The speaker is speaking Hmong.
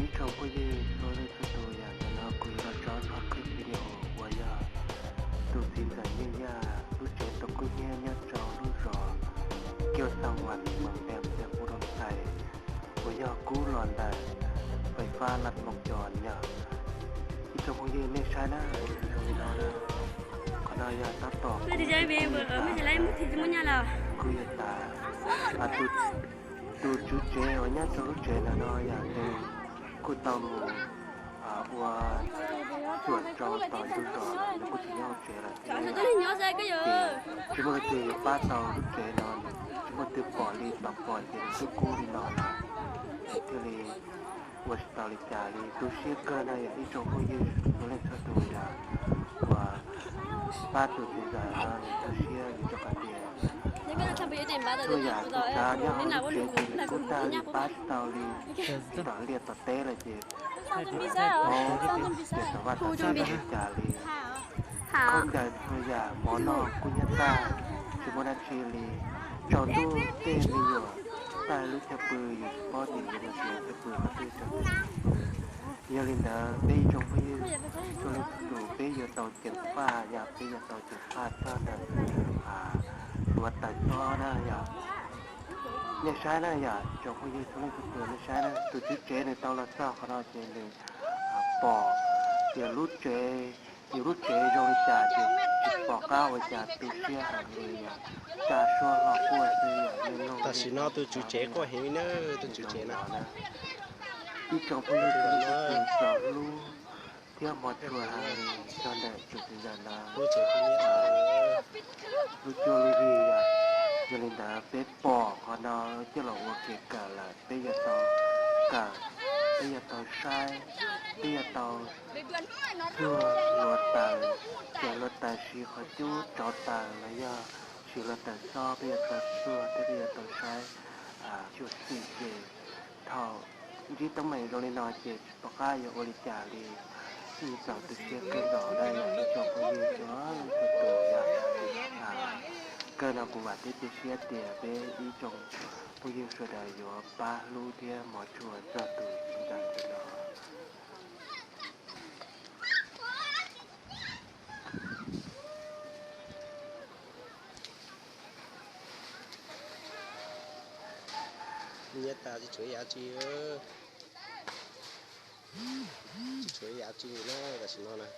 Ib tsoom phooj ywg txhua leej txhua tus, yam ntawm no kuv yuav los tso txog clip video uas yog tus txiv ntxawm Nyiaj Yaj lub tsev tus kub hnyiab nyob rau lub zos Kiav Xav Vam Moos Npees Xeem Pub Doo Xais uas yog kub los ntawm fais fab lam moos cos yog. Ib tsoom phooj ywg nej saib na, zoo li no na. Qhov no yog tab tom kuv yog tas, tus tswv tsev uas nyob rau lub tsev ntawm no yog nws kuj tau mus ua cuam rau tom ntug zos, nws kuj tsis nyob hauv tsev lawm thiab. Ces tsis muaj leej twg yuav pab tau lub tsev no, tsis muaj leej twg pom li, tos pom ces nws twb kub li no lawm, thiaj li ua tsis tau li cas li. Tu siab kawg na yog ib tsoom phooj ywg txhua leej txhua tus yog uas pab tus txiv ntxawm no, nws tu siab vim rau qhov tias txhua yam txhua tsav nyob hauv lub tsev ces nws kuj tag li, pab tsis tau li, tom liaj tom teb lawm ces hauv ces tom vaj tom tsev tsis muaj li cas li. Khaub ncaws txhua yam mov noj kuj nyob tag, tsis muaj dab tsi li. Tsaus ntuj tej me nyuam tag lub chaw pw, yus tsis paub tias yuav mus tsis chaw pw qhov twg tsaus ntuj. Yog li ntawd peb ib tsoom phooj ywg txhua leej txhua tus, peb yuav tau ceev faj, yog peb yuav tau ceev faj txog ntawm hluav taws xob na yog. Nej saib na yom, tsoom phooj ywg txhua leej txhua tus, nej saib na, tus tswv tsev nws tau los txog qhov no ces nws pom tias lub tsev, yus lub tsev zoo li cas ces tsis pom qab ua cas, tu siab heev li yom. Tsa suab hlo quaj xwb yom, nej mloog. Tam sim no tus tswv tsev quaj heev li na, tus tswv tsev no. Ib tsoom phooj ywg txhua leej txhua tus, txaus hlub thiab hmov tshua heev li rau ntawm tus txiv ntxawm ntawd lub cuab lub yig yom. Yog li ntawd peb pom qhov no coj los ua kev kawm lawm, peb yuav tau kawm, peb yuav tau saib, peb yuav tau txuag hluav taws, ces hluav taws siv qhov cub rauv taws los yog siv hluav taws xob, peb yuav tau txuag thiab peb yuav tau saib. Tshua xim ces thaum ntsib teeb meem zoo li no ces tsis pom qab yuav ua li cas li. Txaus tu siab kawg nkaus na yom ib tsoom phooj ywg txhua leej txhua tus yom. Kawg no kuv vam thiab cia siab tias peb ib tsoom phooj ywg sawv daws yuav pab hlub thiab hmov tshua txog tus txiv ntxawm ntawm no. Nyiaj tas tsis tshuav ib yav tsi, tsis tshuav ib yav tsi na tam sim no na.